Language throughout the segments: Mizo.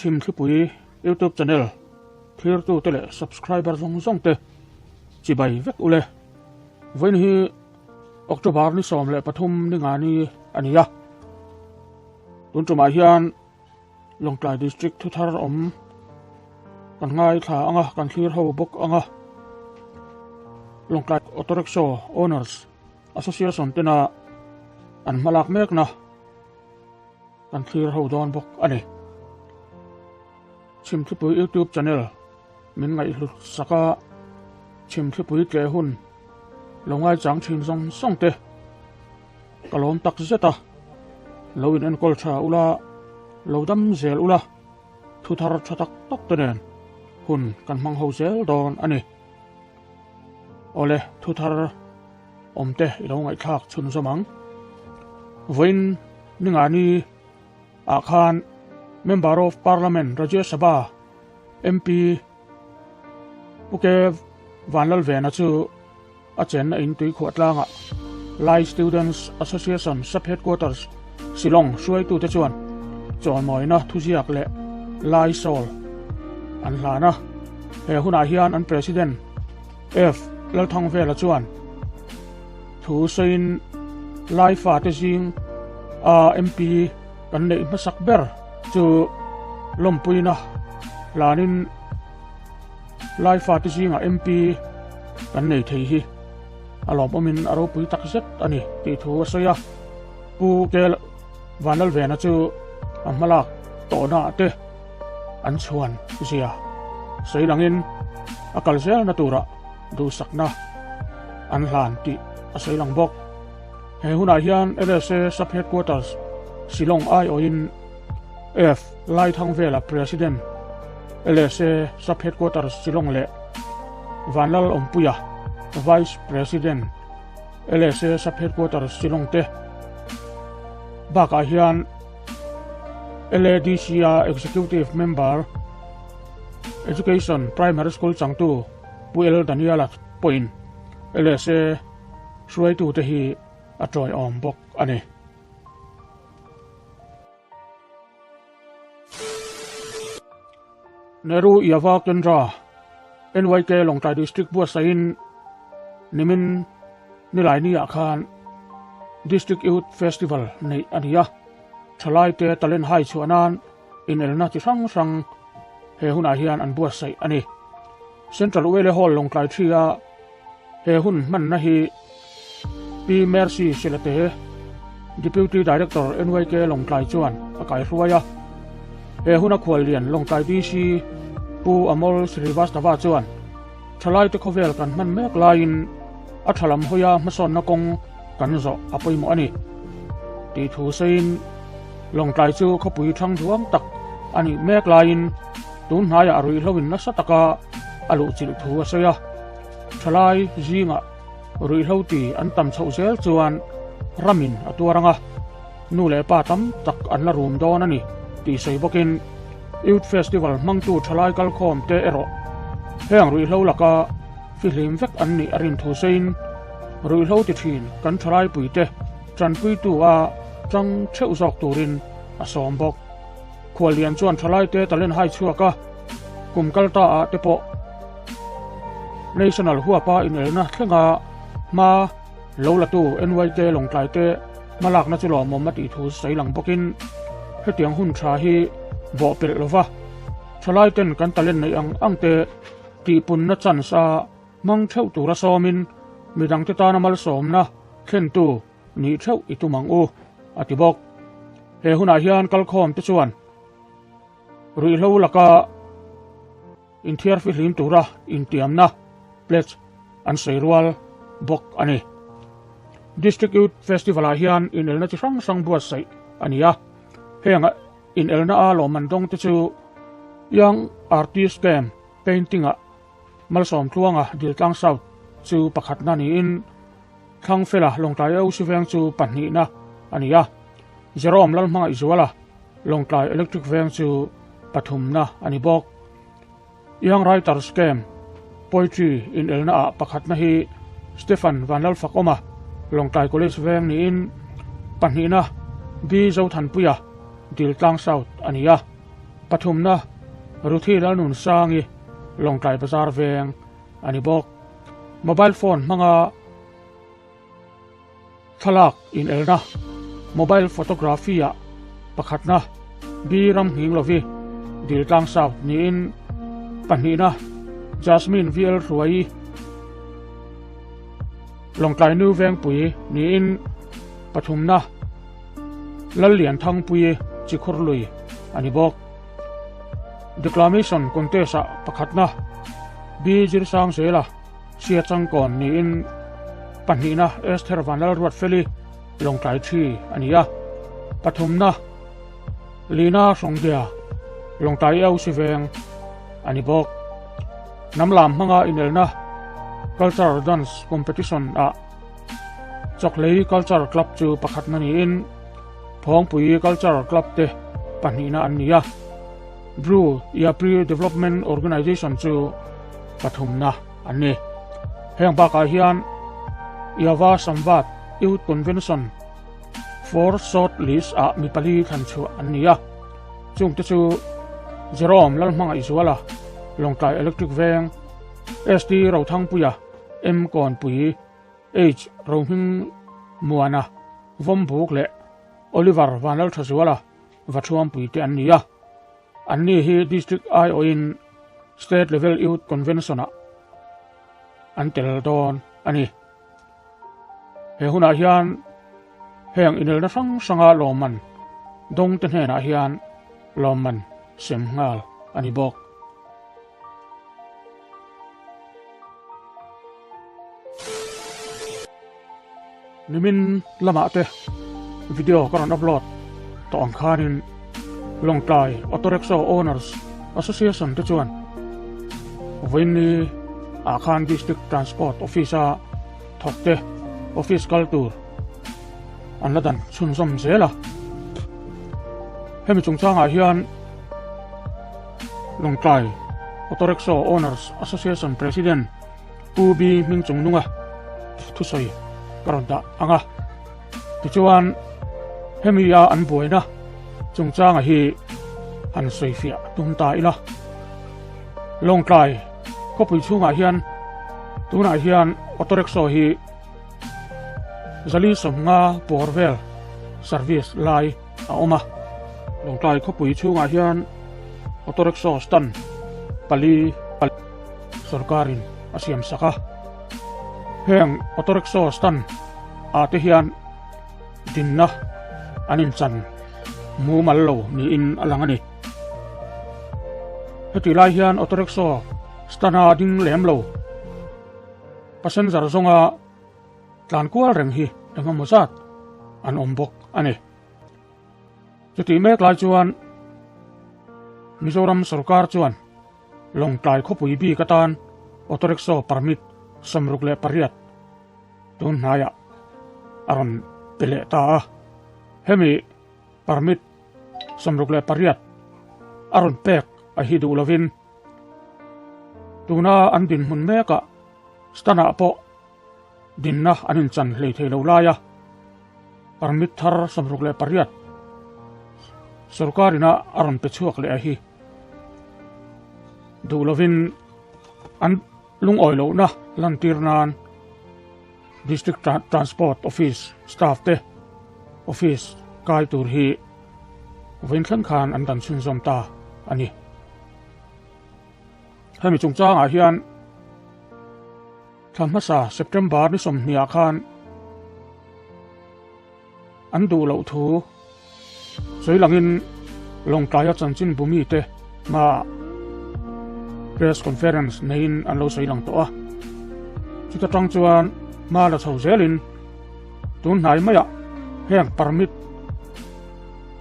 Chhimthlipui YouTube channel thlirtute leh subscriber zawng zawng te chibai vek ule. Vawiin hi October ni 13 ni nga ni a ni a. Tun tumah hian Lawngtlai District thuthar awm kan ngaithla anga kan thlir ho bawk anga Lawngtlai Auto Rickshaw Owners Association tena an hmalak mekna kan thlir ho dawn bawk a ni. Chhimthlipui YouTube channel min ngaihhlut sak a, Chhimthlipui tleh hun lo ngaichang thin zawng zawng te ka lawm tak zet a, lo in enkawl tha ula, lo dam zel ula, thu thar tha tak tak te nen hun kan hmang ho zel dawn a ni. Awle, thu thar awm te i lo ngaihthlak chhun zawm ang. Vawiin ningani ah khan Member of Parliament Rajya Sabha MP Pu K Vanlalvena chu a chenna in tuikhuah tlangah Lai Students Association Sub-Headquarters Shillong hruaitute chuan chawnmawina thuziak leh Lai Shawl an hlan a. He hunah hian an President F Lalthangvela chuan thu sawiin Lai fate zing a MP kan neih hmasak ber chu lawmpuina hlanin Lai fate zingah MP kan nei thei hi a lawmawmin a ropui tak zet a ni tih thu a sawi a. Pu Kel Vanlalvena chu a hmalak tawhna ah te an chhuan zia sawi langin a kal zelna turah duhsakna an hlan tih a sawi lang bawk. He hunah hian LSA Sub Headquarters Shillong aiawhin F Laithangvela President LSA Sub Headquarters Shillong leh Vanlal Awmpuia Vice President LSA Sub Headquarters Shillong te bakah hian LADC-a Executive Member Education Primary School changtu Pu L Daniela pawhin LSA hruaitute hi a tawiawm bawk a ni. Nehru Yava Kendra, NYK Lawngtlai District buatsaihin nimin Nilaini ah khan District Youth Festival neih a ni a, thalaite talent hai chhuah nan inelna chi hrang hrang he hunah hian an buatsaih a ni. Central Uele Hall Lawngtlai Thi a he hun hmanna hi Pi Mercy Silate, Deputy Director NYK Lawngtlai chuan a kaihruai a. He huna khuallian Lawngtlai DC Pu Amol Srivastava chuan thalaite khawvel kan hman mek laiin a tha lam hawia hmasawnna kawng kan zawh a pawimawh a ni tih thu sawiin Lawngtlai chu khawpui thang duang tak a nih mek laiin tun hnaiah ruihhloin nasa taka a luhchilh thu a sawi a. Thalai zingah ruihhlo ti an tam chhoh zel chuan ramin a tuar ang a, nu leh pa tam tak an la rum dawn a ni tih sawi bawkin Youth Festival hmangtu thalai kalkhawm te erawh heng ruihhlo laka fihlim vek an nih a rin thu sawiin ruihhlo ti thin kan thalai puite tanpuitu a tang theuh zawk turin a sawm bawk. Khuallian chuan thalaite talent hai chhuak a, kum kal ta ah te pawh National huapa inelna thlenga hma lo latu NYK Lawngtlai te hmalakna chu lawmawm a tih thu sawi lang bawkin hetiang hun tha hi bawhpelh lova thalaiten kan talent neih ang ang te tihpunna chance a hmang theuh tura sawmin midangte tana malsawmna thlentu nih theuh i tum ang u, a ti bawk. He hunah hian kalkhawm te chuan ruihhlo laka inthiar fihlim tura intiamna, pledge, an sawi rual bawk a ni. District Youth Festival-ah hian inelna chi hrang hrang buatsaih a ni a, heng inelna a lawmman dawng te chu Young Artist Camp Painting-ah Malsawm Tluanga Diltlang South chu pakhatna niin Thlangfela Lawngtlai Ausi Veng chu pahnihna a ni a, Jerome Lalhmangaihzuala Lawngtlai Electric Veng chu pathumna a ni bawk. Young Writers Camp Poetry inelna ah pakhatna hi Stephen Vanlalfakawma Lawngtlai College Veng niin pahnihna B Zothanpuia Diltlang South a ni a. Pathumna, Ruthi Lalnunsangi, Lawngtlai Bazar Veng a ni bawk. Mobile phone hmanga thlalak inelna, mobile photography-ah pakhatna B Ramnghinglovi, Diltlang South niin pahnihna Jasmine VL Hruaii, Lawngtlai Nu Vengpui niin pathumna Lallianthangpuii Chikhur Lui a ni bawk. Declamation Contest-ah pakhatna B Zirsangzela Sia Changkawn niin pahnihna Esther Vanlalruatfeli Lawngtlai Thi a ni a, pathumna Lina Hrawngdia Lawngtlai Eosi Veng a ni bawk. Hnam lam hmanga inelna Cultural Dance Competition-ah Chawkhlei Cultural Club chu pakhatna niin Phawngpui Cultural Club te pahnihna an ni a, Bru Iapri Development Organisation chu pathumna an ni. Heng bakah hian Iava Samvat Youth Convention for Short List-ah mi pali thlan chhuah an ni a, chungte chu Jerome Lalhmangaihzuala, Lawngtlai Electric Veng, ST Rothangpuia, M Kawnpui, H Rohming Muana, Vawmbuk leh Oliver Vanlalthazuala Vathuampui te an ni a. Anni hi District aiawhin State Level Youth Convention-ah an tel dawn a ni. He hunah hian heng inelna hrang hranga lawmman dawngte hnenah hian lawmman sem nghal a ni bawk. Nimin lamah te video ka rawn upload tawh ang khanin Lawngtlai Auto Rickshaw Owners Association te chuan vawiinni ah khan District Transport Office a thawk te office kal tur an la dan chhunzawm zel a. Hemi chungchangah hian Lawngtlai Auto Rickshaw Owners Association President Pu B hming chung nunga thusawi ka rawn dah ang a. Tichuan hemi a an buaina chungchanga hi han sawifiah tum ta ila. Lawngtlai khawpui chhungah hian tunah hian auto rickshaw hi zali sawmnga pawr vel service lai a awm a. Lawngtlai khawpui chhungah hian auto rickshaw stand pali Sorkarin a siam sak a, heng auto rickshaw stand ah te hian dinna an inchan mumal lo niin a lang a ni. Hetih lai hian auto rickshaw stand a ding lem lo passenger zawnga tlan kual reng hi engemaw zat an awm bawk a ni. Chutih mek lai chuan Mizoram sorkar chuan Lawngtlai khawpui bik atan auto rickshaw permit 68 tun hnaiah a rawn pe leh ta a. Hemi permit 68 a rawn pek a hi duh lovin tuna an dinhmun mekah stand-ah pawh dinna an inchan hlei thei lo lai a, permit thar 68 sorkar ina a rawn pe chhuak leh a hi. Duh lovin an lungawi lohna lantir nan District Transport Office staff te office kai tur hi vawiin thleng khan an dan chhunzawm ta a ni. Hemi chungchangah hian thla hmasa September ni sawmhnih ah khan An duh loh thu sawi langin Lawngtlaia chanchin bumi te hmaah press conference neiin an lo sawi lang tawh a. Chuta tang chuan hma la chho zelin tun hnai maiah heng permit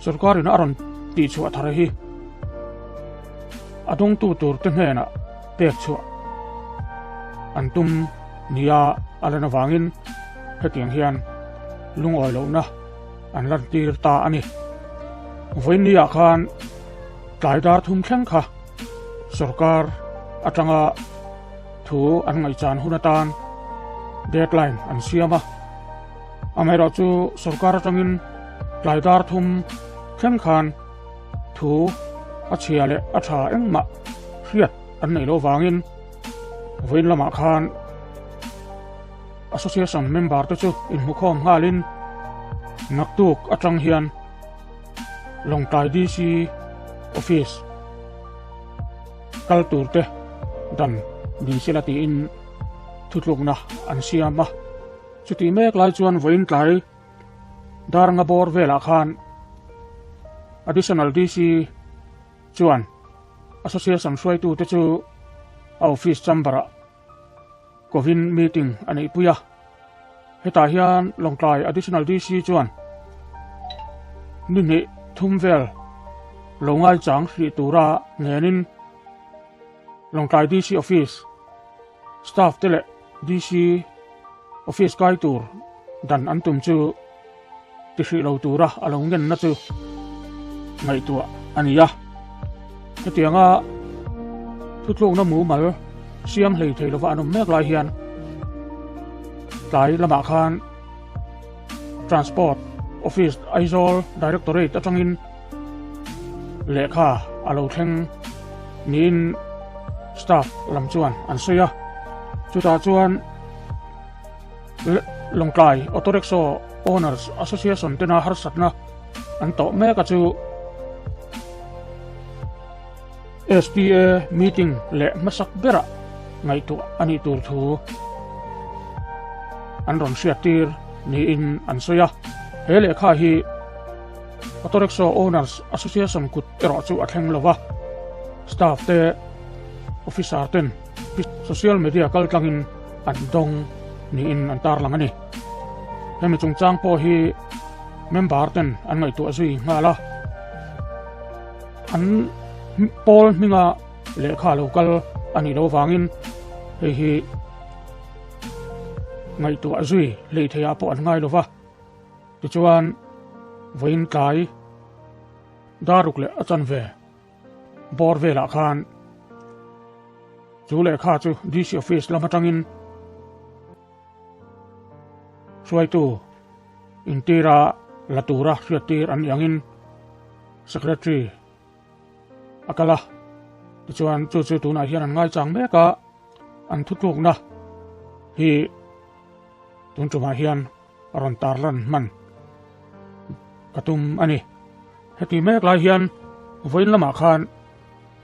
sorkarin a rawn tihchhuah thar hi a dawngtu tur te hnenah pek chhuah an tum nia a lan avangin hetiang hian lungawi lohna an lantir ta a ni. Vawiinniah khan tlai dar thum thleng kha sorkar atanga thu an ngaihchan hun atan deadline an siam a. Amaherawhchu sorkar atangin tlai dar thum thleng khan thu A chhia leh a tha engmah hriat an neih loh vangin vawiin lamah khan Association member te chu inhmukhawm nghalin naktuk atang hian Lawngtlai DC Office kal tur te dan ni sela tiin thutlukna an siam a. Chutih mek lai chuan vawiin tlai Darnga bawr velah khan Additional DC chuan Association hruaitute chu a office chamber-ah kovin meeting a neihpui a. Hetah hian Lawngtlai Additional DC chuan ni hnih thum vel lo ngaichang hrih tura ngenin Lawngtlai DC Office staff te leh DC Office kai tur dan an tum chu ti hrih lo tura a lo ngenna chu ngaihtuah a ni a. Hetianga thutlukna mumal siam hlei thei lova an awm mek lai hian tlai lamah khan Transport Office Aizawl Directorate atangin lehkha a lo thleng niin staff lam chuan an sawi a. Chutah chuan Lawngtlai Auto Rickshaw Owners Association tena harsatna an tawh mek a chu STA meeting leh hmasak berah ngaihtuah a nih tur thu an rawn hriattir niin an sawi a. He lehkha hi Auto Rickshaw Owners Association kut erawh chu a thleng lo va, staff te, officer ten social media kaltlangin an dawng niin an tarlang a ni. Hemi chungchang pawh hi member ten an ngaihtuah zui nghal a, an pawl hminga lehkha lo kal a nih loh vangin hei hi ngaihtuah zui lei theiah pawh an ngai lo va. Tichuan vawiin tlai daruk leh a chanve bawr velah khan chu lehkha chu DC office lam atangin hruaitu intira la tura hriattir an nih angin secretary a kal a. Tichuan chu chu tunah hian an ngaichang mek a, an thutlukna hi tun tumah hian a rawn tarlan hman ka tum a ni. Heti mek lai hian vawiin lamah khan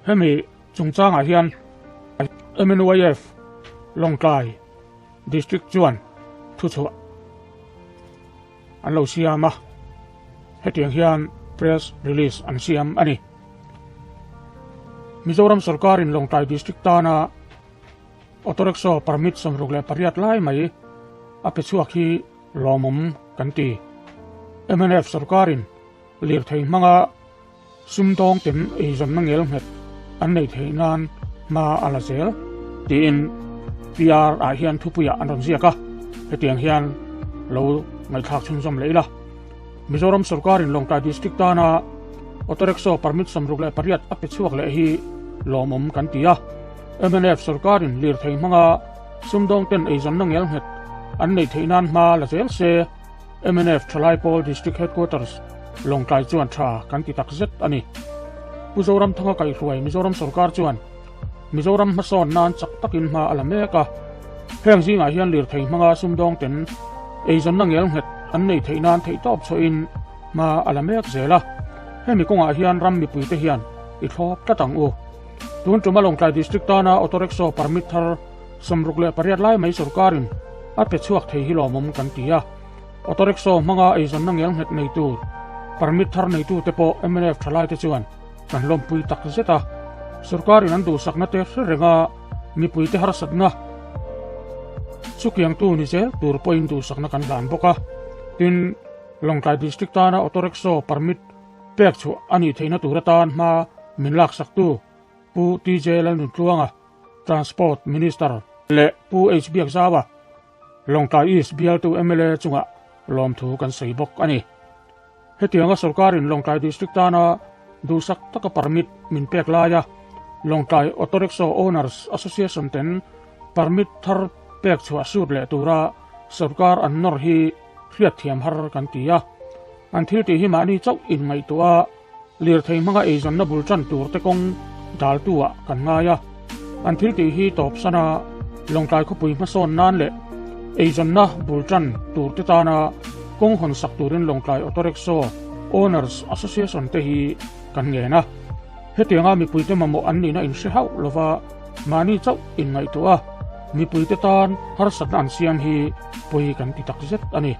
hemi chungchangah hian MNYF Lawngtlai District chuan thuchhuah an lo siam a, hetiang hian press release an siam a ni. Mizoram sorkarin Lawngtlai District tana Auto Rickshaw permit 68 lai mai a pe chhuak hi lawmawm kan ti. Mnf sorkarin lirthei hmanga sumdawng ten eizawnna ngel nghet an nei theih nan hma a la zel tiin PR ah hian thupuiah an rawn ziak a, hetiang hian lo ngaihthlak chhunzawm leh ila. Mizoram sorkarin Lawngtlai District tana Auto Rickshaw permit 68 a pe chhuak leh hi lawmawm kan ti a. Mnf sorkarin lirthei hmanga sumdawng ten eizawnna ngel nghet an neih theih nan hma la zel se, Mnf Thalai Pawl District Headquarters Lawngtlai chuan tha kan ti tak zet a ni. Pu Zoramthanga kaihhruai Mizoram sorkar chuan Mizoram hmasawn nan chak takin hma a la mek a. Heng zingah hian lirthei hmanga sumdawng ten eizawnna ngel nghet an nei theih nan theihtawp chhuahin hma a la mek zel a. Hemi kawngah hian ram mipuite hian i thlawp tlat ang u. Tun tuma Lawngtlai District tana Auto Rickshaw permit thar 68 lai mai sorkarin a pe chhuak thei hi lawmawm kan ti a. Auto Rickshaw hmanga eizawnna ngel nghet nei tur permit thar neitute pawh mnf thalaite chuan kan lawmpui tak zet a. Sorkarin an duhsakna te hre renga mipuite harsatna chukiangtu ni zel tur pawhin duhsakna kan hlan bawk a. Tin, Lawngtlai District tana Auto Rickshaw permit Pek chhuah a nih theihna tur atan hma min laksaktu Pu TJ Lalnuntluanga, Transport Minister leh Pu H Biakzaua, Lawngtlai East bialtu mla chungah lawmthu kan sawi bawk a ni. Hetianga sorkarin Lawngtlai District tana duhsak taka permit min pek laia Lawngtlai Auto Rickshaw Owners Association ten permit thar pek chhuah sut leh tura sorkar an nawr hi hriatthiam har kan ti a. An thil tih hi mahni chauh inngaihtuah a, Lirthei hmanga eizawnna bul tan tur te kawng daltu ah kan ngai a, an thil tih hi tawpsan a, Lawngtlai khawpui hmasawn nan leh eizawnna bul tan tur te tana kawng hawn sak turin Lawngtlai Auto Rickshaw Owners Association te hi kan ngen a. Hetianga mipuite mamawh an nihna inhre hauh lova mahni chauh inngaihtuah a, mipuite tan harsatna an siam hi pawi kan ti takzet a ni.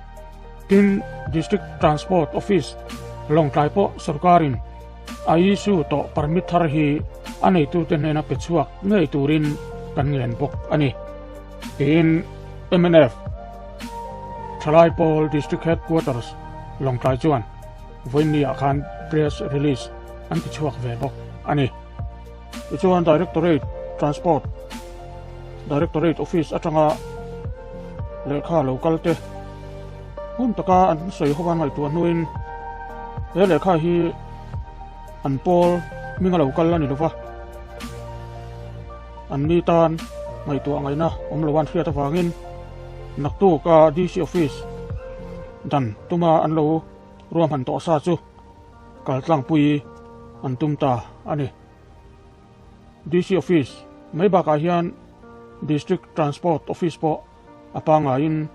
Tin, District Transport Office Lawngtlai pawh sorkarin a issue tawh permit thar hi a neitute hnena pe chhuak ngei turin kan ngen bawk a ni, tiin mnf Thalai Pawl District Headquarters Lawngtlai chuan vawiinniah khan press release an ti chhuak ve bawk a ni. Tichuan Directorate Transport Directorate Office atanga lehkha lo kal te hmun taka an sawi ho a ngaihtuah hnuin he lehkha hi an pawl hminga lo kal a ni lova, an ni tan ngaihtuah ngaihna awm lo an hriat avangin naktuk a DC Office dan tuma an lo ruahman tawh sa chu kaltlangpui an tum ta a ni. DC Office mai bakah hian District Transport Office pawh a pangaiin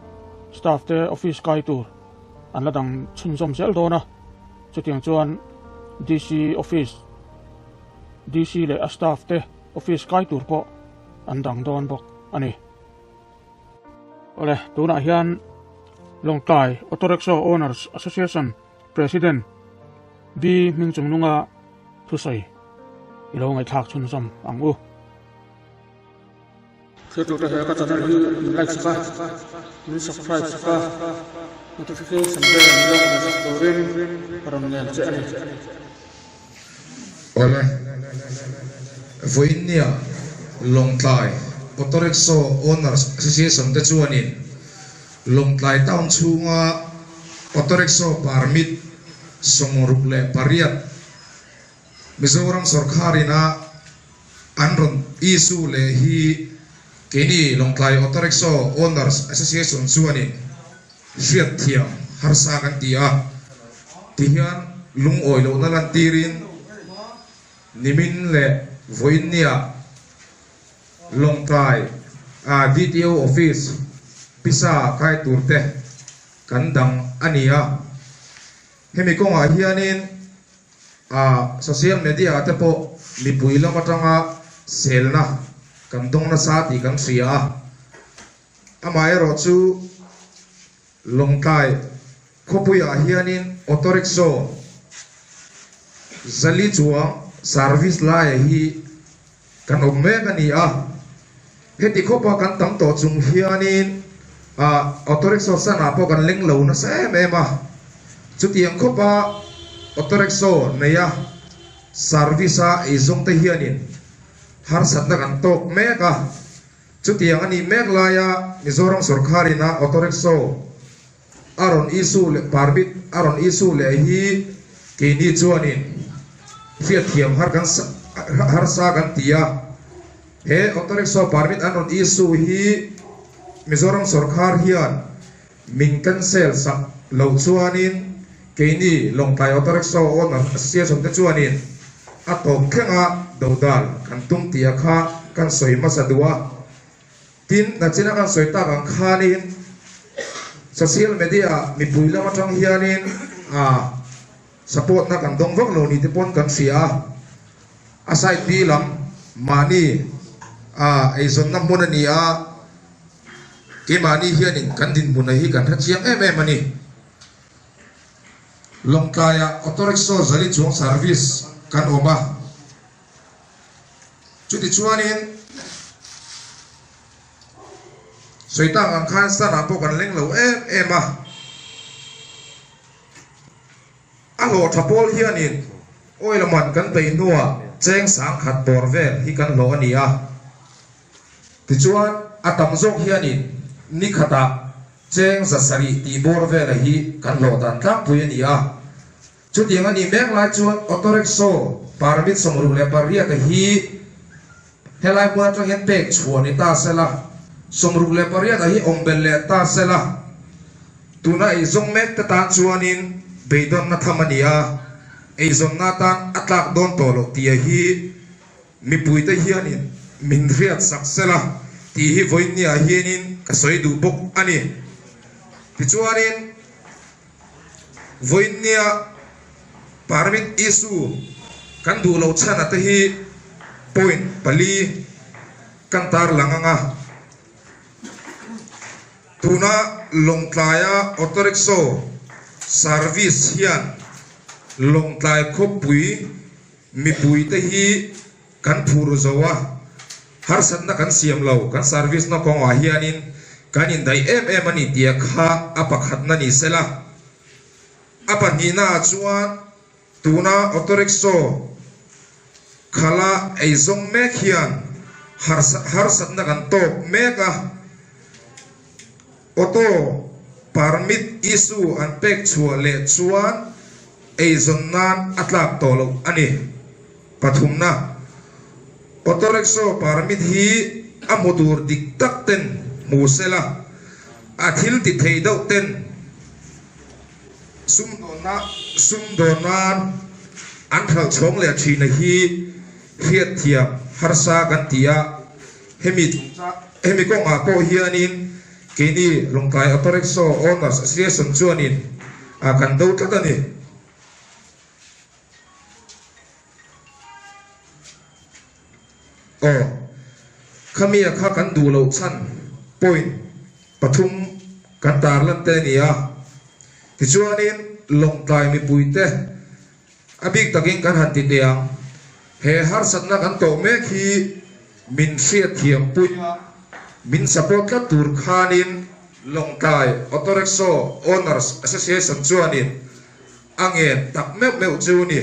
staff te office kai tur an la dang chhunzawm zel dawn a, chutiang chuan DC Office, DC leh a staff te office kai tur pawh an dang dawn bawk a ni. Awle, tunah hian Lawngtlai Auto Rickshaw Owners Association President B Hmingchungnunga thusawi i lo ngaihthlak chhunzawm ang u. Thiltute he ka channel hi min like sak a, min subscribe sak a, notification bell min lo on sak turin ka rawn ngen che a ni. Awle, vawiinnia Lawngtlai Auto Rickshaw Owners Association te chuanin Lawngtlai town chhunga Auto Rickshaw permit 68 Mizoram sorkharin a an rawn issue leh hi keini Lawngtlai Auto Rickshaw Owners Association chuanin hriatthiam harsa kan ti a, tihian lungawi lohna lantirin nimin leh vawiinniah Lawngtlai a DTO Office pisa kai tur te kan dang a ni a, hemi kawngah hianin a social media ah te pawh mipui lam atanga selna kan dawng nasa tih kan hria a, amaherawh chu Lawngtlai khawpuiah hianin auto rickshaw 400 chuang service laia hi Kan awm mek a ni a, heti khawpa kan tam tawh chung hianin auto rickshaw sanah pawh kan leng lo nasa em em a, chutiang khawpa auto rickshaw neia service a eizawng te hianin harsatna kan tawk mek a, chutiang a nih mek laia Mizoram sawrkharin a auto rickshaw a rawn issue leh permit a rawn issue leh hi keini chuanin hriatthiam har kan harsa kan ti a, he auto rickshaw permit an rawn issue hi Mizoram sawrkhar hian min cancel sak loh chuanin keini Lawngtlai Auto Rickshaw Owner Association te chuanin a tawp thlenga dodal kan tum tih a kha kan sawi hmasa duh a. Tin, nachina kan sawi tak ang khanin social media ah mipui lam atang hianin ah support na kan dawng vak lo ni te pawn kan hria a, a side B lam mahni ah eizawnna hmun a ni a, keimahni hianin kan dinhmun a hi kan hre chiang em em a ni. Lawngtlaiah auto rickshaw 400 chuang service kan awm a. Chutichuanin, sawi tak ang khan stand ah pawh kan leng lo em em a, a hlawh tha pawl hianin oil man kan peih hnuah cheng 10,000 bawr vel hi kan hlawh a ni a. Tichuan, a tam zawk hianin ni khatah cheng 700 tih bawr vela hi kan hlawh dan tlangpui a ni a. Chutiang a nih mek lai chuan auto rickshaw permit 68 a hi helai hmun atang hian pek chhuah ni ta sela, 68 a hi awm belh leh ta sela, tuna eizawng mek te tan chuanin beidawnna tham a ni a. Eizawnna atan a tlak dawn tawh loh tia hi mipuite hianin min hriat sak sela tih hi vawiinniah hianin ka sawi duh bawk a ni. Tichuanin vawiinnia permit issue kan duh loh chhana te hi point pali kan tarlang ang a. Tuna Lawngtlaia Auto Rickshaw Service hian Lawngtlai khawpui mipuite hi kan phur zo a, harsatna kan siam lo, kan service na kawngah hianin kan indaih em em a ni tia kha a pakhatna ni sela. A pahnihnaah chuan Tuna auto rickshaw khala eizawng mek hian harsatna kan tawk mek a, auto permit issue an pek chhuah leh chuan eizawn nan a tlak tawh loh a ni. Pathumna, auto rickshaw permit hi a hmu tur dik tak ten hmu sela, a thil ti thei deuh ten Sumdawnna sumdawn nan an hralh chhawng leh thina hi hriatthiam harsa kan ti a, hemi hemi kawngah pawh hianin keini Lawngtlai Auto Rickshaw Owners Association chuanin kan do tlat a ni. Aw, khamia kha kan duh loh chhan point pathum kan tarlan te a ni a. Tichuanin Lawngtlai mipuite a bik takin kan han ti teh ang. He harsatna kan tawh mek hi min hriatthiam pui a, min support tlat tur khanin Lawngtlai Auto Rickshaw Owners Association chuanin a ngen tak meuh meuh chu ni.